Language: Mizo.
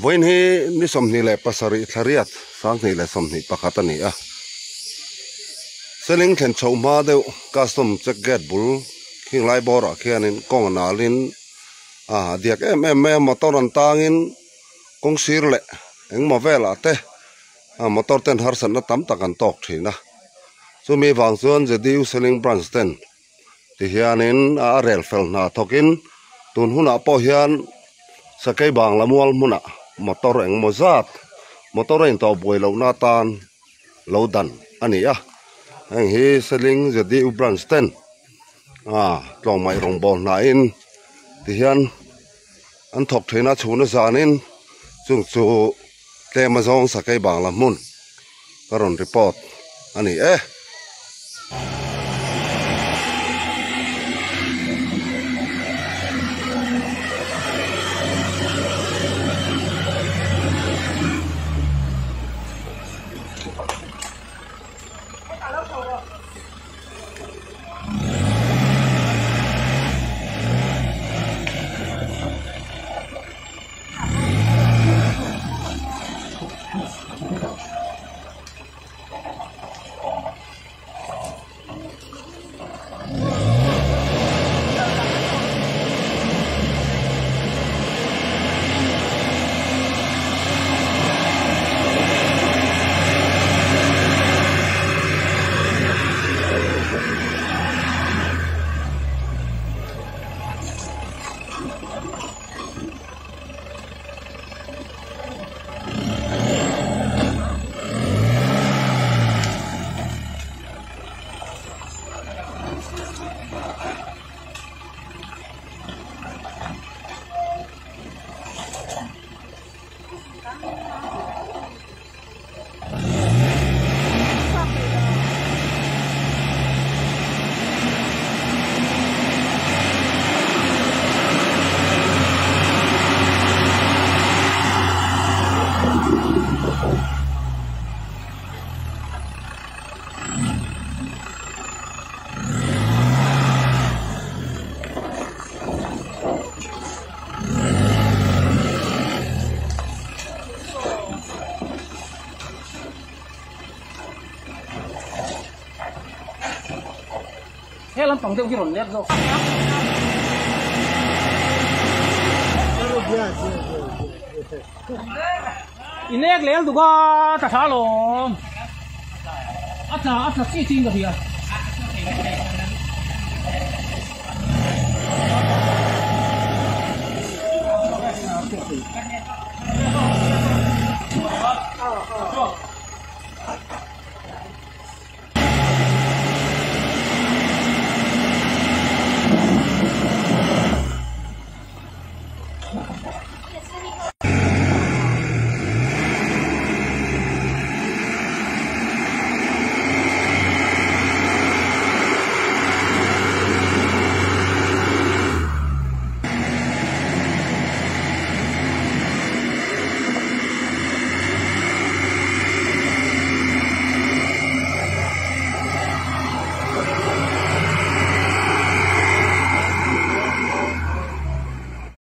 Vawiin hi ni 27 thla riat 2021 a ni a. Seling thlen chhoh hma deuh custom check gate bul khing lai bawrah khianin kawng a nalin a diak em em mai a motor an tangin kawng sir leh engmaw velah te a motor ten harsatna tam tak an tawk thin a. Chumi vang chuan JDU Seling branch ten Tihianin a rel fel hna thawkin tun hunah pawh hian Sakei Bangla mual hmunah motor engmaw zat motor a intawh buai lohna atan lo dan a ni a, heng hi Seling ZDU branch ten tlawmngaih rawngbawl hnain tihian an thawk thin a chhuna zanin chung chu tlem azawng Sakei Bangla hmun ka rawn report a ni e. He lampang deuh hi rawn let zawk. I nek lel duk a tla tha alawm. A tla a tla chi chin ka hria.